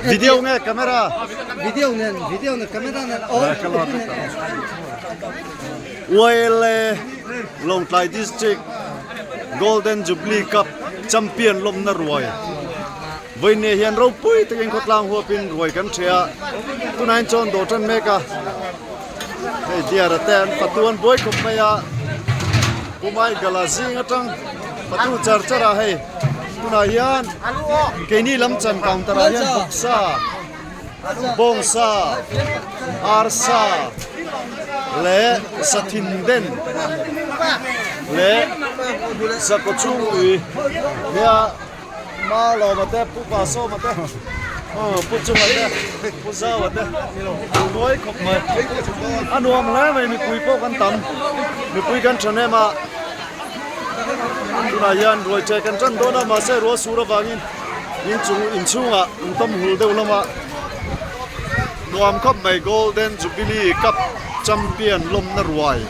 Video nge camera? Video nen, video nen, camera nen. YLA Lawngtlai District Golden Jubilee Cup Champion lawmna ruai Vawiin hian ropui takin khawtlang huapin ruai kan ṭheh a, tunah hian chawn dawh ṭan mek a, hei diara te an fatu an buai khawp mai a, Pu Maigala zing aṭang fatu char char a hei tunah hian keini lam chan counter ah hian bawksa, bawngsa, arsa leh sathin den leh sakawt chhungpui nia. Ma Lawma te, Pu Pa Sawma te, Pu Chunga te, Pu Zaua te an buai khawp mai. A nuam hle mai mipui pawh kan tam, mipui kan tha hnem a, tunah hian ruai che kan tan dawn a mahse rual sur avangin inchung inchhungah an tawm hul deuh hlawm a, nuam khawp mai Golden Jubilee Cup Champion lawmna ruai.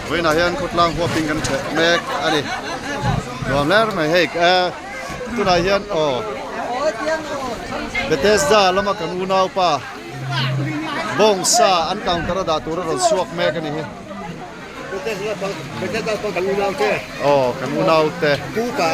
Vawiinah hian khawtlang huapin kan ṭheh mek a ni. Nuam hle mai hei eh tunah hian aw Bethesda lama kan unaupa bawngsa an counter a dah tur a rawn chhuak mek a ni hi. Bethesda kan unaute. Aw kan unaute. Pupa.